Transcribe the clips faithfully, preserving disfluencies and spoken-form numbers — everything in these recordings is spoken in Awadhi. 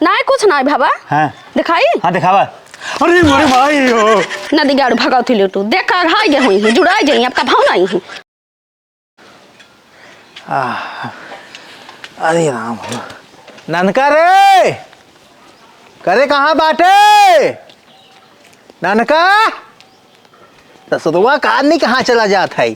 नाहीं, कुछ नाहीं बाबा। हाँ। देखाई? हाँ, देखावा। अरे मोरे भाई हो। नदी गाड़ू भगवती लेटू। देख का घाई जे होई है, जुड़ाई जाई, आपका भाव नाहीं है। आह, अरे राम हो। ननका रे! करे कहाँ बाटे? ननका? ससुरवा का आदमी कहाँ चला जात है?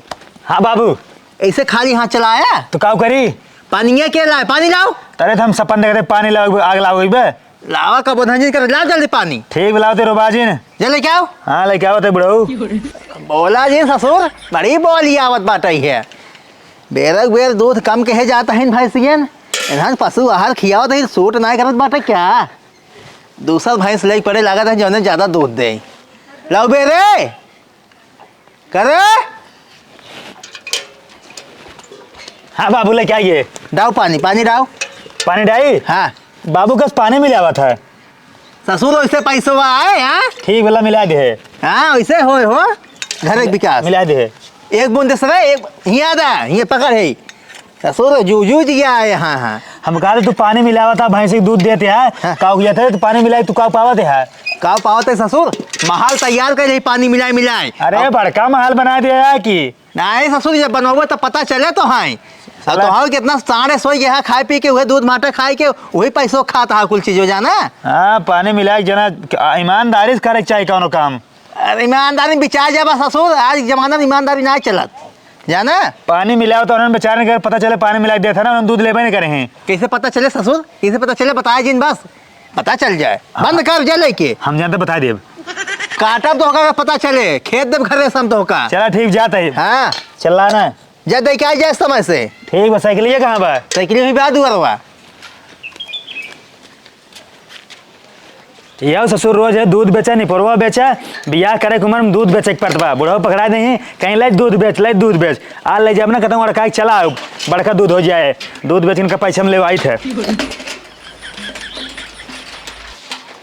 हाँ बाबू। ऐसे खाली हाथ चला आया? तो काऊ करी? पानिया के लाए? पानी लाओ। अरे तो हम सपन देखते पानी लाओ, आग लाओ बे। लावा का बोधन जी कर, लाओ जल्दी पानी। ठीक बा, लाओ ते रोबा जिन। जा लेके आओ। हाँ, लेके आओ ते बुढ़ऊ। बोला जिन ससुर, बड़ी बोली आवत बाटई है। बेरक बेर दूध कम कहे जात है भैंसियन। इन्हन पशु आहार खियावत है, सूट नाय करत बाटे क्या? दूसर भैंस ले पड़े लागत है, जौने ज्यादा दूध दे। लाओ बे रे। करे? हाँ बाबू, लेके आइए। डाओ पानी, पानी डाओ। पानी डाई? हाँ। बाबू कस पानी मिलावत है। ससुर, वैसे पैसवा आए, हाँ? ठीक, बोला, मिला दे। हाँ, वैसे होए हो, घर एक विकास। मिला दे। एक बूंद दे सरे, एक, हियाँ दा, हियाँ पकड़ है। ससुर, जू, जू जिया आए, हाँ, हाँ। हम कहा तू पानी मिलावत है, भैंस के दूध देते है, हाँ। काऊ किया था, तू पानी मिलाई, तू काऊ पावत है? काऊ पावत है ससुर? महल तैयार कर रही पानी मिलाए, मिलाए। अरे, अब बड़का महल बना दिया है कि? नाहीं ससुर, जब बनोबे तो पता चले तो है। अब चला। तो हाँ, कितना साढ़े सोई के है, खाए पी के, वही दूध माठा खाए के, वही पैसो खाता है कुल चीजो, जाना? हाँ, पानी मिलाए के जना, ईमानदारी से करे के चाही कौनो काम। अरे, ईमानदारी में बिचार जाबा ससुर, आज के जमाना में ईमानदारी नाहीं चलत, जाना? पानी मिलाओ तो उन्हन बेचारन के पता चले, पानी मिलाए देत है ना, उन्हन दूध लेबे नहीं करे हैं। कैसे पता चले ससुर? कैसे पता चले, बताए जिन बस। पता चल जाए। हाँ। बंद कर, जा लेके। हम जानते, बता देब। काटब तो होगा, पता चले, खेत देब घर रेशम तो होगा। चला ठीक, जात है। हाँ। चला ना। जा दे के आ जाए समय से। ठीक बा, साइकिलिया कहाँ बा? साइकिलिया भी बा दुआरवा। यह ससुर रोज है दूध बेचा, निपरवा बेचा, बियाह करे के उम्र में दूध बेचे के पड़त बा। बुढ़वा पकड़ा देही, कहीं ले दूध बेच, ले दूध बेच। आ ले जाब ना, कहता हूँ, अड़काई चला, बड़का दूध हो जाए। दूध बेच इनका पैसा में लेवाइत है।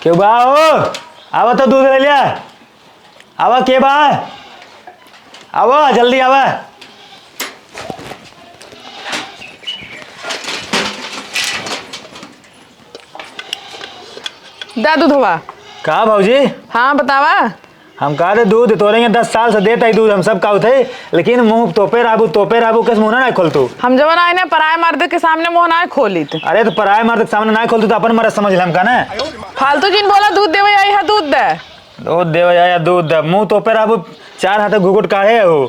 केहू बा हो? आवा तो दूध ले लिया। आवा, के बा? आवा, जल्दी आवा। दा दूधवा। का भौजी? हाँ, बतावा। हम कहा थे दूध तोरे के दस साल से देत ही दूध, हम सब कहत ही, लेकिन मुँह तोपे रहबू, तोपे रहबू, कस मुँह ना, ना खोलतू। हम जवन आए ना, पराए मर्द के सामने मुँह ना खोलित। अरे तो पराए मर्द के सामने ना खोलतू तो अपन मर्द समझ ले हमका ना। फालतू जिन बोला, दूध देवे आई है, दूध दे। दूध देवे आई है, दूध दे, मुँह तोपे रहबू, चार हाथ घुघुट काढ़े हो।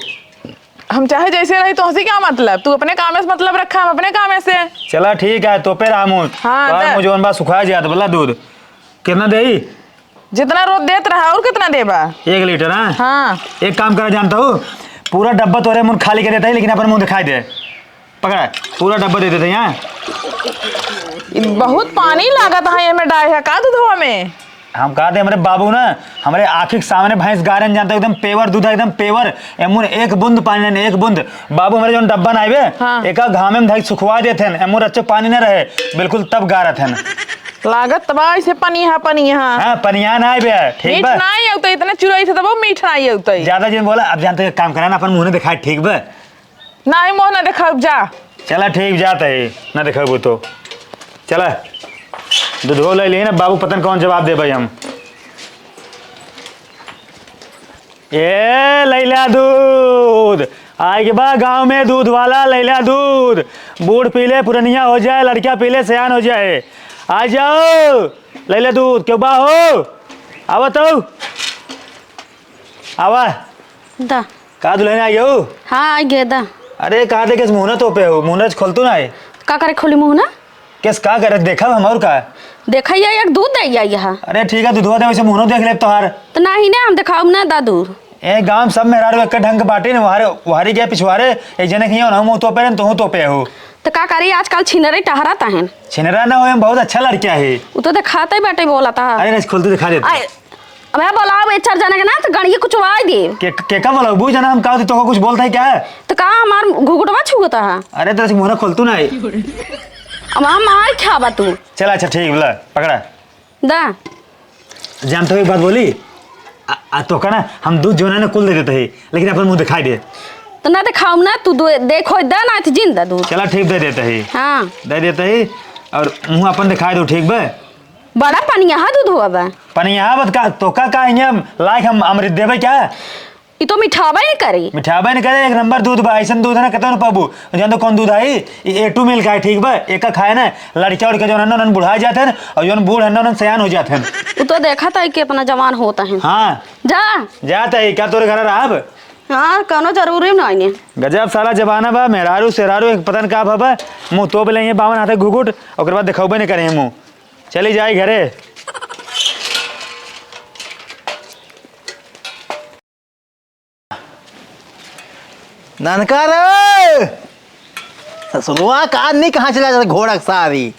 हम चाहे जैसे रही, तोहसे क्या मतलब? तू अपने कामे से मतलब रखा, हम अपने कामे से। चला ठीक है, तोपे रहा मुँह। हाँ, तोहार दे। मुँह जवन बा सुखा जात, बोला दूध। कितना देई? जितना रोज देत रहा, और कितना देबा? एक लीटर, हाँ? हाँ। एक काम करा जानता हूँ, पूरा डब्बा तोरे मुँह खाली कर देता है, लेकिन अपन मुँह दिखाई दे। पकड़ा, पूरा डब्बा दे देते हैं। ई बहुत पानी लागत है एमे डाय है का दूधवा में? हम कहा थे हमरे बाबू ना, हमरे आँखी के सामने भैंस गारन जानता, एकदम पेवर दूध है, एकदम पेवर। एमुन एक बूंद पानी नहीं, एक बूंद। बाबू हमरे जौन डब्बा ना आइबे, हाँ। एका घामे में धई सुखवा देते हैं, एमुन अच्छे पानी ना रहे, बिल्कुल तब गारत हैं। लागत बा ऐसे पनिया, पनिया। हाँ, पनिया ना आइबे, ठीक मीठ बा? ना आई तो इतने चुराई थे तब मीठ ना आई तो। ज्यादा जिन बोला, अब जानते एक काम करा ना, अपन मुँह ने दिखाए, ठीक बा? नाही, मुँह ना देखाउब, जा। चला ठीक, जात है, ना देखाउब तो। चला, दूधो ले ली ना, बाबू पतन कौन जवाब दे भाई हम। ए, लैला दूध, आए के बा गाँव में दूध वाला, लैला दूध। बूढ़ पी ले, पुरनिया हो जाए, लड़किया पी ले, सयान हो जाए। आ जाओ, लैला दूध, केहू बा हो? आवा तो। आवा। दा। का दुल्हन आ गयो? हाँ, आ गए दा। अरे, कहा थे, किस मुँह ना तोपे हो? मुँह ना खोलतू ना है? का करे खोली मुँह ना? किस का करे? देखा हम और का? देखा ये एक दूध दे आई है। अरे, ठीक है, दूधवा दे, वैसे मुँह ना देख ले तोहार। तो नाही ने, हम देखाउब ना दा दूध। ए, गाँव में सब मेहरारू एक ढंग के बाटे ने, वहारे, वहारी गए पिछवारे, एक जने कहियो ना मुँह तोपे रहे, तोहू तोपे हो। तो का करी, आजकल छिनरे टहरत हैं। छिनरा ना हो, हम बहुत अच्छा लड़किया है। वो तो दिखाते ही बाटे बोला था। अरे, नहीं, खोल, तू दिखा देते। आए, अबे बोलाओ बे चार जना के ना, तो गणिये कुचवाई दे। के, के का बोलाओ? बू जना हम का होती, तोको कुछ बोलता है क्या? तो का हमार घुघुटवा छुअता है? अरे, तेरे से मुँह ना खोलतू ना है। अब हम मार खाबा तू। चल, अच्छा, ठीक, बोला, पकड़ा। दा। जानते हो एक बात बोली? आ, आ, तो का ना, हम दूध जो है ना, कुल दे देते हैं, लेकिन अपन मुँह दिखाई दे। तो ना दिखाओ ना, तू दो, देखो, दा ना, तो जिन दा दूध। चला, ठीक, दे देते हैं। हाँ। दे देते हैं, और मुँह अपन दिखाई दो, ठीक बे? बड़ा पनिया दूध हुआ बा। पनिया बत का, तोका का हियाँ लायक हम अमृत देबे क्या? ई तो मिठाबे न करे। मिठाबे न करे, एक नंबर दूध बा, अइसन दूध ना कतौ न पाबू। जान तो कौन दूध है? ई A two milk है, ठीक बा? एका खाए ना, लड़का उड़का जौन है ना, उन्हन बुढ़ा जात हैं, और जौन बूढ़ है ना, उन्हन सयान हो जात हैं। उ तो देखत है कि अपना जवान होत हैं। हाँ। जा। जात है, का तोरे घर रहब? हाँ, कौनो जरूरी नहीं है। गजब साला जमाना बा, मेहरारू सेहरारू एक पता न का भा बा, मुँह तोप लेइहे बावन हाथे घुघुट, ओकर बाद देखौबे न करे मुँह। चली जाई घरे। ननका रे! ससुरवा का आदमी कहाँ चला जाता घोड़ा के सारी?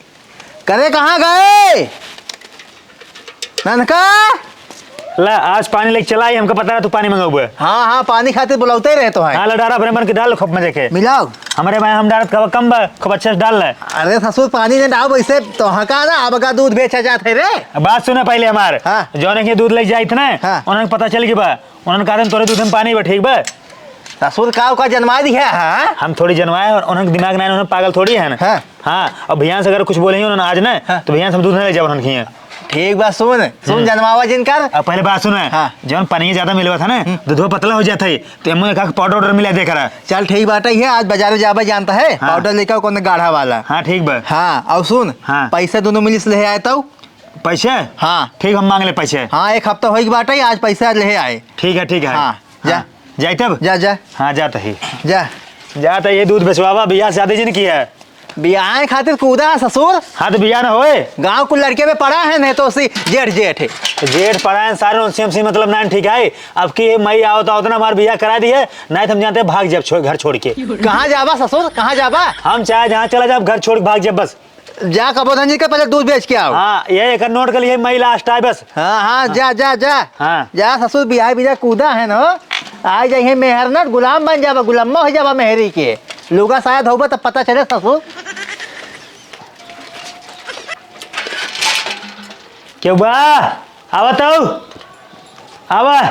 करे कहाँ गए? ननका? ला, आज पानी लेके चला आई, हमका पता रहा तू पानी मंगाउबे। हाँ, हाँ, पानी खातिर बुलावते रहे तो है। हाँ, ला डारा अपने मन के डाल खूब मजे के। मिलाओ। हमरे भाई हम डारत कब कम बा, खूब अच्छे से डाल ले। अरे ससुर, पानी ने डाल वैसे तो हका ना, अब का दूध बेचा जात है रे। अब बात सुने पहले हमार। हाँ। जौन के दूध लेके जाइत ना, हाँ। उन्हें पता चल गई बा। उन्हन कहत हैं, "तोरे दूध में पानी बा, ठीक बा?" ससुर का ओका जनवा दिया, हाँ? हम थोड़ी जनवाए, और उन्हन दिमाग नहीं, उन्हन पागल थोड़ी है ना। हाँ। हाँ, और भैया से अगर कुछ बोलेंगे उन्हन आज ना, हाँ। तो भैया से हम दूध नहीं ले जाओ उन्हन खिए। ठीक बा, सुन, सुन हम्म। जनवावा जिनकर। अब पहले बात सुन। हाँ। जौन पानी ज्यादा मिलवा था ना, हम्म। दूधवा पतला हो जाता है, तो एमे का पाउडर वाउडर मिला दे करा। चल ठीक बात है, आज बाजार में जाबे जानता है, हाँ। पाउडर लेकर कौन गाढ़ा वाला। हाँ, ठीक बा। हाँ, और सुन, हाँ। पैसा दोनों मिली से ले आए तो? पैसे? हाँ। ठीक, हम मांग ले पैसे। हाँ, एक हफ्ता होई के बाटे, आज पैसा ले आए। ठीक है, ठीक है। हाँ, जा। हाँ, जाई तब? जा, जा। हाँ, जात ही। जा। जात ही, ये दूध बेचवावा, बियाह शादी जिन की है। बियाह खातिर कूदा है ससुर। हाँ, तो बियाह ना होए। गाँव को लड़के में पड़ा है, नहीं तो उसी जेठ जेठ है। जेठ पड़ा है, सारे उनसे हमसे मतलब ना ठीक है। अब की मई आओ तो उतना हमार बियाह करा दी है, नहीं तो हम जानते हैं भाग जब छो-, घर छोड़ के। कहाँ जाबा ससुर, कहाँ जाबा? हम चाहे जहाँ चला जाब, घर छोड़ के भाग जब बस। जा कबोधन जी के पहले दूध बेच के आओ। हाँ, ये एक नोट के लिए मई लास्ट आए बस। हाँ, हाँ, हाँ। जा, जा, जा। हाँ। जा ससुर बिहार बिना कूदा है न, आ जाइए मेहर न, गुलाम बन जाबा, गुलाम्मा हो जाबा मेहरी के। लुगा साया धोबा तब पता चले ससुर। क्यों बा? आवा तो। आवा।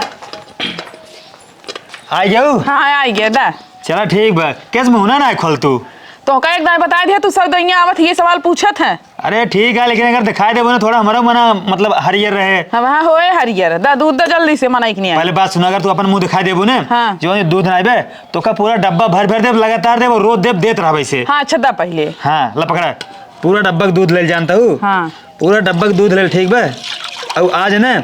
आ जाऊ? हाँ, आ गया दा। चला ठीक बा। कैसे मुँह ना, ना खोल तू? तो का एक दाई बता दिया, तू सब दइया आवत ये सवाल पूछत है। अरे ठीक है, लेकिन अगर दिखाई देबो ना थोड़ा हमारा मना, मतलब हरियर रहे। हाँ, हाँ, होए हरियर। दा दूध दा जल्दी से, मना एक नहीं आए। पहले बात सुना, अगर तू अपन मुँह दिखाई देबो ना, हाँ। जो ये दूध ना आइबे, तो का पूरा डब्बा भर भर देब, लगातार देब, रोज देब, देत रहा वैसे। हाँ, अच्छा दा पहले। हाँ, ला पकड़ा। पूरा डब्बा के दूध ले जानता हूँ। हाँ। पूरा डब्बा के दूध ले, ठीक बा? अब आज है ना,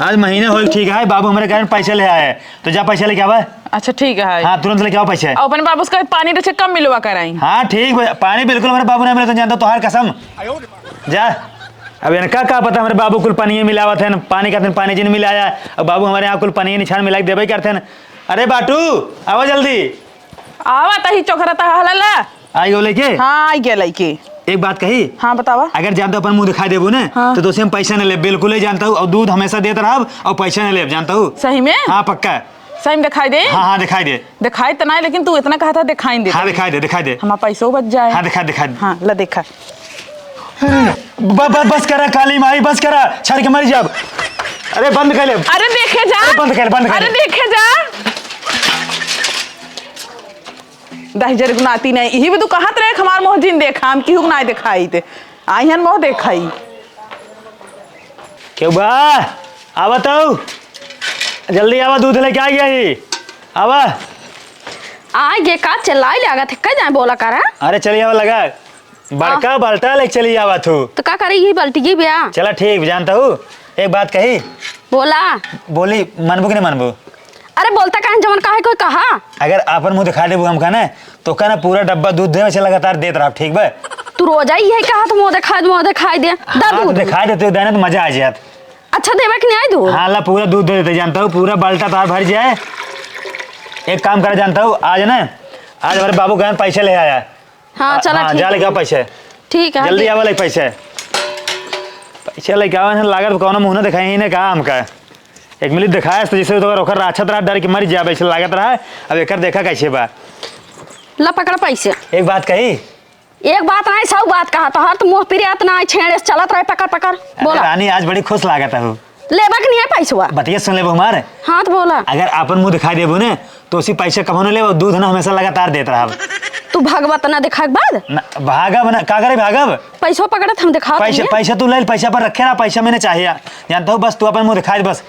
आज महीना होल, ठीक है, बाबू हमारे कारण पैसा ले आए, तो जा पैसा लेके आवा। अच्छा, ठीक है। हाँ, तुरंत लेके आओ पैसा। और अपने बाबू से कहे पानी तो कम मिलवा कराई। हाँ, ठीक बा, पानी बिल्कुल हमारे बाबू नहीं मिले तो जानता, तोहार कसम। जा। अब इनका का पता हमारे बाबू कुल पानी मिलावत है, पानी का दिन पानी जिन मिलाया, अब बाबू हमारे यहाँ कुल पानी निछान मिला के देबे करते हैं। अरे बाटू, आवा जल्दी। आवा तही चोखरा तहा हलला। आई गो लेके? हाँ, आई गया लेके। एक बात कही? हाँ, बतावा। अगर जानता अपन मुँह दिखाई देबू ने, हाँ। तो दोसे हम पैसा न लेब, बिल्कुल ही जानता हूँ, और दूध हमेशा देत रहब, और पैसा न लेब, जानता हूँ। सही में? हाँ, पक्का। सही में दिखाई दे? हाँ, हाँ, दिखाई दे। दिखाई तो नहीं, लेकिन तू इतना कहा था, दिखाई दे। हाँ, दिखाई दे, दिखाई दे। हमारा पैसो बच जाए। हाँ, दिखा, दिखा। हाँ, ला देखा। ब-, ब-, बस करा काली माई, बस करा, छड़ के मर जाब। अरे बंद कर ले। अरे देखे जा। अरे बंद कर, बंद कर। अरे देखे जा। दहिजर गुनाती नहीं, इही भी तू कहत रहे, हमार मोह जिन देखा, हम केहू के नाई देखाई ते। आई हन मोह देखाई। क्यों बा? आवा तो। जल्दी आवा, दूध लेके आ गया ही। आवा। आ ये का चिल्लाई लागत है, कह जाए बोला करा। अरे चली आवा लगा। बड़का हाँ। बाल्टा लेके चली आवा तू। तो का करे, यही बाल्टी की ब्या? चला ठीक, जानता हूँ। एक बात कही? बोला। बोली, मनबू कि नहीं मनबू? अरे बोलता काहे, जवन काहे कोई कहा? अगर आपन मुँह दिखा देबू हमका ना, तो का ना पूरा डब्बा दूध देवे से लगातार देत रहब, ठीक बा? तू रोजा ही यही कहा तो मुँह दिखाई दे, मुँह दिखाई दे। दा हाँ, तो दूध। दिखा देते हो, देना तो मजा आ जात। अच्छा देवे कि नहीं आई दूध? हाँ, ला पूरा दूध दे देते, जानता हूँ, पूरा बाल्टा तार भर जाए। एक काम करा, जानता हूँ, आज ना, आज हमारे बाबू गए पैसे ले आया। हाँ, आ, चला, हाँ, ठीक जा है। लेके आओ पैसे। ठीक है, जल्दी दे। आवा, ले पैसे। पैसे लेके आवा, लागत कौनो मुँह ना दिखाई, इन्हें कहा हमका। एक मिनट दिखाए, तो जैसे तो ओकर राक्षस रहा, डर के मर जाबे, ऐसे लागत रहा। अब एकर देखा कैसे बा। ला पकड़ पैसे। एक बात कही? एक बात नहीं, सौ बात कहा, तो हर तो मुँह पिरियात ना, छेड़े से चलत रहे, पकड़, पकड़। अरे बोला। रानी, आज बड़ी खुश लागत हो। लेबा के नहीं है पैसवा? बतिया सुन लेबो हमार। हाँ, तो बोला। अगर आपन मुँह दिखाई देबो ने, तो उसी पैसे कभो न लेब, दूध ना हमेशा लगातार देत रहब। तू भागबा त ना देखा के बाद? ना, भागब ना, का करे भागब? पैसो पकड़त हम देखावत पैसे, हइये। पैसे तू ले, पैसा पर रखे रहा, पैसा मैंने चाहिए। जानता हूँ, बस तू अपन मुँह दिखाई दे बस।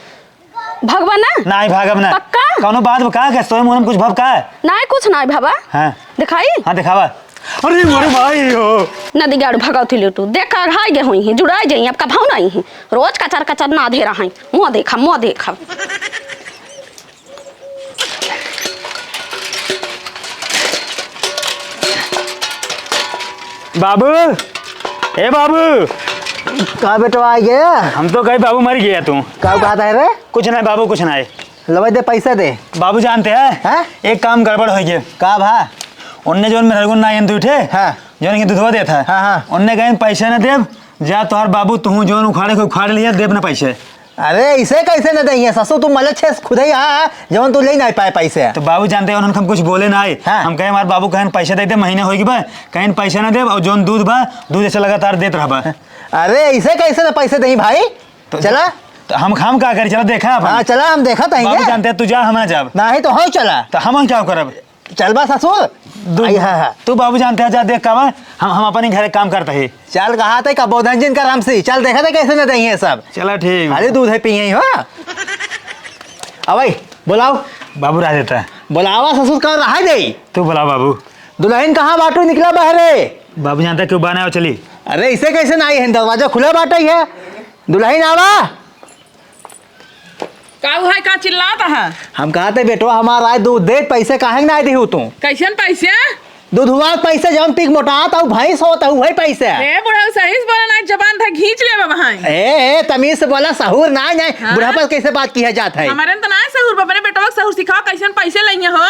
भगवा ना? नाहीं, भागब ना। पक्का? कौनो बात बा का? के तोरे मुंह में कुछ भव का? नाहीं, कुछ नाहीं भवा। हाँ। दिखाई? हाँ, दिखावा। अरे मोरे भाई हो। नदी गाड़ू भगवती लूटू। देख का घाई गे हुई है, जुड़ाई जाई, अब कभाऊ नाहीं है। रोज कचर कचर ना धे रहा है। मुँह देखा, मुँह देखा। बाबू, ए बाबू। का बेटवा आ गया? हम तो कही बाबू मर गया तू। का कहत है रे? कुछ नाहीं बाबू, कुछ नाहीं। लवै दे, पैसा दे। बाबू जानते हैं? हाँ? एक काम गड़बड़ होइ गया। का भा? उनने जौन मेहरगुन ना आइन तू उठे, हाँ। जौन के दुधवा देत है। हाँ, हाँ। उनने कहे पैसा ना देब, जा तोहार बाबू तू जौन उखाड़े के उखाड़ लिया, देब ना पैसे। अरे, इसे कैसे न दइहे ससुर, तू मले छे खुदई हा, जवन तू ले नाहीं पाए पैसे। तो बाबू जानते हैं, उन्होंने हम कुछ बोले नाहीं। हाँ। हम कहे, "हमारे बाबू कहन पैसे दे दे, महीने होई के बा, कहन पैसे ना देब, और जौन दूध बा, दूध ऐसे लगातार देत रहबा।" अरे, इसे कैसे न पैसे दही भाई? तो चला। तो हम, हम का करी, चला देखा अपन। हाँ, चला, हम देखा तही बाबू है। जानते हैं, तू जा, हम ना जाब। नाहीं तो हम चला। तो हम क्या करब? चल बा ससुर। दू-, आई, हाँ, हाँ। तू बाबू जानते हैं, जा देख का बा, हम, हम अपने घरे काम करते ही। चल कहा थे का बोधन जिन का राम सी, चल देखा थे कैसे न दही है सब। चला ठीक। खाली दूध है पिए ही हो। अब भाई, बुलाओ। बाबू रहा देता है। बुलावा ससुर का रहा दे। तू बुलाओ बाबू। दुल्हन कहाँ बाटू निकला बहरे? बाबू जानता क्यों बाना हो चली। अरे इसे कैसे ना आई है, दरवाजा खुला बाटा ही है। दुल्हन आवा। का हुआ है, का चिल्लात है? हम कहते बेटवा हमार आए दूध देत, पैसे काहे के नाहीं दिहू तू? कैसन पैसे? दूधवा के पैसे जौन पी के मोटात हऊ, भैंस होत हऊ, वही पैसे। ए बुढ़ऊ, सही से बोला, नाहीं जबान था खींच लेबा भाई। ए, ए, तमीज से बोला, सहूर नाहीं, नाहीं। हाँ? बुढ़ापा कैसे बात किया जात है? हमारे न तो नाहीं सहूर, अपने बेटवा के सहूर सिखाओ, कैसन पैसे लइहे हो?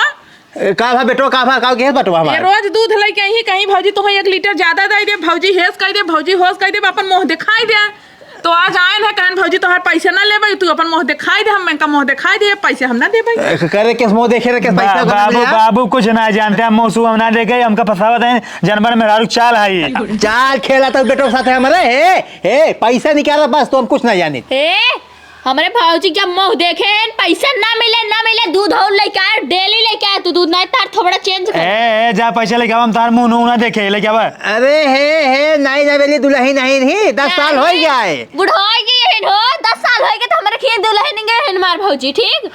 ए, का भा बेटवा, का भा, का गेस बटवा ए, हमार? रोज दूध लइके आई, कहीं भौजी तुहें एक लीटर ज्यादा दे दे, भौजी हेस कह दे, भौजी होस कह दे, अपन मुँह दिखाई दे। तो आज आयन है, कहन भौजी तोहार पैसे ना लेबे, तू अपन मुँह दिखाई दे, हम इनका मुँह दिखाई दे, पैसे हम ना देबे। ए, करे केस मुँह देखे रे, केस बा-, पैसा बना बाबू, लिया। बाबू कुछ ना जानते, हम मुँह सुबह ना देखे, हमका फंसावत है, जनवर मेहरारू चाल है। चाल खेला तो बेटो साथ है हमारे, हे, हे, पैसा निकाला बस, तो हम कुछ ना जानी। ए, हमरे भौजी के मुँह देखे, पैसा ना मिले, ना मिले, दूध और लेके आए, डेली लेके आए तू दूध, नाहीं तार थोबड़ा चेंज कर। ए, ए, जा पैसा लेके आवा, हम तार मुँह नू ना देखे, लेके आवा। अरे हे, हे, नाहीं ना बेली दुल्हन नाहीं रही, दस साल हो गया है। बुढ़ाई गई है हो, दस साल हो गए तो हमरे खीर दुल्हन गए हैं हमार भौजी, ठीक?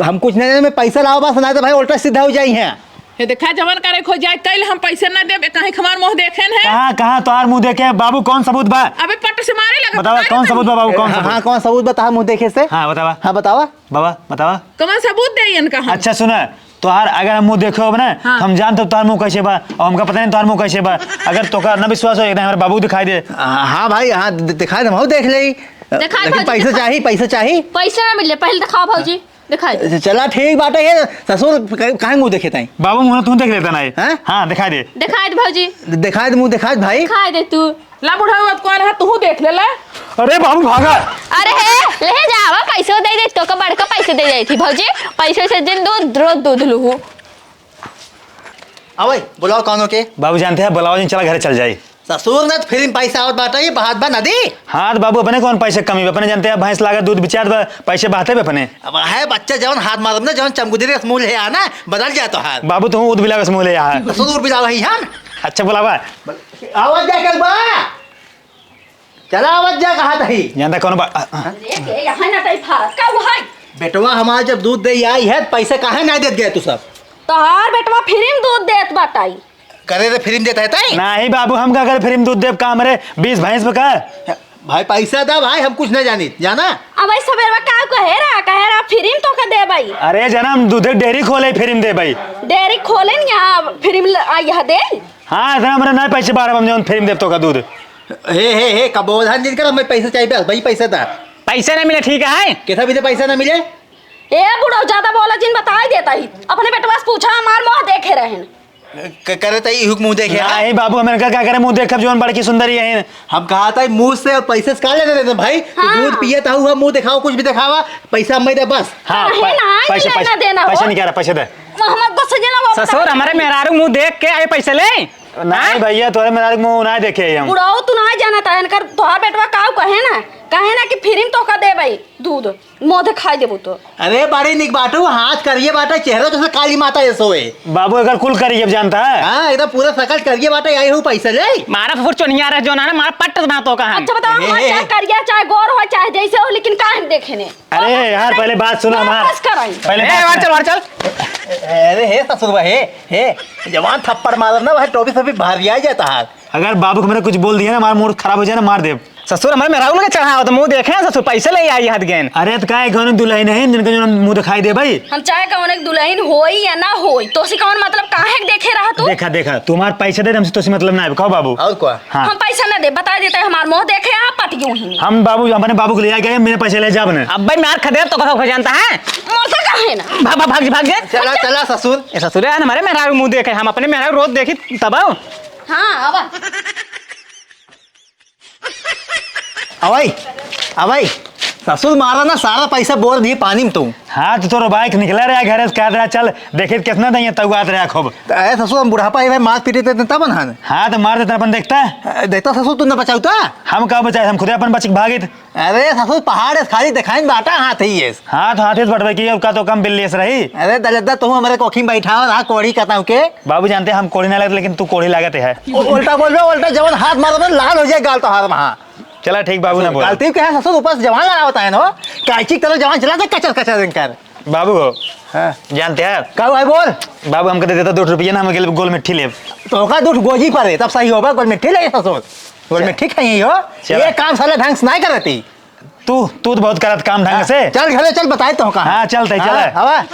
हम कुछ नहीं जाने, मैं पैसा लावा बस, ना तो भाई उल्टा सीधा हो जाई है। ये देखा, जवन करे खो जाए, कल हम पैसे ना देब, काहे हमार मुँह देखे न है? कहाँ, कहाँ तोहार मुँह देखे? बाबू, कौन सबूत बा? अबे पट से मारे लगा, बतावा, बता कौन दे सबूत बा, बाबू, कौन हाँ, सबूत? हाँ, कौन सबूत बा तोहार मुँह देखे से? हाँ, बतावा। हाँ, बतावा। बाबा, बतावा। कौन सबूत दे इनका हम? अच्छा, सुना, तोहार अगर हम मुँह देखे होब ना, हाँ। तो हम जानते तोहार मुँह कैसे बा, और हमका पता नहीं तोहार मुँह कैसे बा। अगर तोका ना विश्वास हो, एक दिन हमारे बाबू दिखाई दे। हाँ, हाँ भाई, हाँ, दि-, दिखाई दे, हम देख ले। दिखाई लेकिन दे, पैसा दिखाई। चाहिए, पैसा चाहिए। पैसा ना मिले, पहले दिखाओ भौजी। दिखाई दे। चला ठीक बाटे है, ससुर क-, काहे मुँह देखे ताई? बाबू मुँह तू देख लेता ना है। हैं? हाँ, दिखाई दे। दिखाई दे भौजी। दिखाई दे, मुँह दिखाई दे भाई। दिखाई दे तू। ला बुढ़ऊ, अब कौन है, तू देख ले ला। अरे बाबू भागा। अरे हे, ले जावा, पैसे दे दे, तोका बड़का पैसे दे जाई थी भौजी। पैसे से दिन दूध, रोज दूध लूहू। आवै, बुलाओ कौनो के। बाबू जानते हैं, बुलाओ जिन, चला घरे चल जाई। ससुर ने तो फ्री में पैसा आवत बाटा, ये बात बा नदी। हाँ, तो बाबू अपने कौन पैसे कमी बा? अपने जानते हैं, भैंस लागत दूध बिचात बा, पैसे बहते बा अपने। अब है बच्चा जवन हाथ मारब ना, जवन चमगुदरी रस मुँह ले आ ना, बदल जाए तो हाथ। बाबू तुम उद बिला रस मुँह ले आ। ससुर उद बिला वही हम। अच्छा बुलावा। आवत जा कल बा। चला आवत जा कहा तही। जानता कौन बा-, आ, आ। अरे, के यहाँ ना टाइप भारत का हुआ है? बेटवा हमार जब दूध दे आई है, पैसे काहे ना देत गए तू सब? तोहार बेटवा फ्री में दूध देत बाटाई। करे रे फ्री में देता है ताई? नहीं बाबू, हम का करे फ्री में दूध देब का हमरे बीस भैंस पे का? भाई पैसा दा भाई, हम कुछ ना जानी, जाना? अब भाई सबेरवा का कहे रहा, कहे रहा फ्री में तोका दे भाई। अरे जना हम दूध डेयरी खोले फ्री में दे भाई। डेयरी खोले न यहाँ फ्री में ल-, आ, यहाँ दे। हाँ, इतना हमरे ना पैसे बारह हम जौन फ्री में देब तोका दूध। हे, हे, हे, कबोधन जिनकर हमें पैसे चाहिए बस, भाई पैसा दा। पैसा ना मिले, ठीक है? कैसा भी दे पैसा ना मिले? ए बुढ़ऊ, ज्यादा बोला जिन, बताई देता ही। अपने बेटवा से पूछा, हमार मुँह देखे रहन। क-, करे त इहुक मुँह देखे, हाँ? नहीं बाबू, हमें का, का करे मुँह देखब, जौन बड़की सुंदरी है। हम कहा था मुँह से और पैसे से का लेने देते भाई? तू हाँ। दूध पिए था, हुआ मुँह दिखाओ, कुछ भी दिखावा, पैसा हम दे बस। हाँ, काहे पै-, ना, पैसे, लेना पैसे, देना पैसे हो। निकाल, पैसे दे। मोहम्मद गुस्सा जिला वो ससुर, बता। हमारे मेहरारू मुँह देख के आए पैसे ले? नहीं हाँ? भैया, तोरे मेहरारू मुँह ना देखे हम। बुढ़ऊ, तू ना जाना था, इनकर तोहार बेटवा काऊ कहे ना। काहे ना कि free में तोहका देबै दूध, मुँह देखाई देबू तो। अरे बड़ी निक बाटू, हाथ करिए बाटा, चेहरा जैसे काली माता जैसे होए। बाबू एकर कुल करिए अब जानता है। हाँ, एकदम पूरा सकल करिए बाटा, आई हूँ पैसा ले। मारा फुर चोनिया रहे जो ना, मारा पट्ट ना तो कहा। अच्छा बताओ, ए, हमार ए, चाहे ए। करिया, चाहे गोर हो, चाहे जैसे हो, लेकिन काहे देखे ने? अरे यार, पहले बात सुनो हमार। वापस कराई। पहले ए, बात बाहर सुनो। चल, बाहर चल। अरे हे ससुर बा, हे, हे, जवान थप्पड़ मारब ना, वह टोपी से भी भारी आ जाता है। अगर बाबू को मैंने कुछ बोल दिया ना, हमारा मूड खराब हो जाए ना, मार दे। ससुर हमारे मेहरारू लगे चढ़ाओ, तो मुँह देखे हैं ससुर, पैसे ले आई हाथ गेन। अरे तो काहे कौन दुल्हन है जिनका जो मुँह दिखाई दे भाई? हम चाहे कौन एक दुल्हन होई या ना होई, तो से कौन मतलब काहे के देखे रहा तू? देखा, देखा, तुम्हार पैसे दे, हमसे तो से मतलब ना है, कहो बाबू। और क्या? हाँ। हम पैसा ना दे, बता देते हैं, हमार मुँह देखे, आप पट गए हैं। हम बाबू, अपने बाबू को ले आए गए, मैंने पैसे ले जाब ने। अब भाई मार खदेड़ तो कहो जानता है। मरता काहे ना? भाग, भाग, भाग, भाग जा। चला, चला ससुर। ए ससुर, यार हमारे मेहरारू मुँह देखे, हम अपने मेहरारू रोज देखी तब आओ। हाँ, आवा। अवई, अवई, ससुर मारा ना, सारा पैसा बोर दिए पानी में तू। हाँ, तो तोरो बाइक निकला रहा घर से, कहत रहा, "चल, देखित कितना दइया तउआत रहा खूब।" तो अरे ससुर, हम बुढ़ापा ही भाई मार पीटे थे, तब न हन। हाँ, तो मार देता अपन देखता। अ, देखता ससुर, तू न बचाऊ ता? हम का बचाए, हम खुदे अपन बच के भागित। अरे ससुर, पहाड़ है, खाली दिखाई बाटा हाथ ही है। हाँ, तो हाथ ही से बटवे की, और का तो कम बिल्ली से रही। अरे दलद्दा, तू हमारे कोखी में बैठा हो, हाँ, कोढ़ी कहता हूँ के? बाबू जानते हैं हम कोढ़ी ना लगते, लेकिन तू कोढ़ी लागत है। उ-, उल्टा बोलबे, उल्टा जवन हाथ मारबे, लाल हो जाए गाल तोहार वहाँ। चला ठीक बाबू, ना बोल। गलती के है ससुर, ऊपर से जवान लगावत है नो, कैंची की तरह जवान चला दे, कचर कचर इनकर। बाबू हो। हाँ। जानते हैं? का भाई बोल। बाबू हमको दे देता दो रुपया ना, हम गेल गोल मिट्टी लेब। तो का दो गोजी परे, तब सही होबा, गोल मिट्टी ले ससुर। गोल चल। मिट्टी खाइए हो। चला। ये काम साले ढंग से नहीं करती। तू, तू तो बहुत करत काम ढंग हाँ, से। चल घरे चल, बताए तो का। हाँ, चल तै, हाँ, चल। हवा।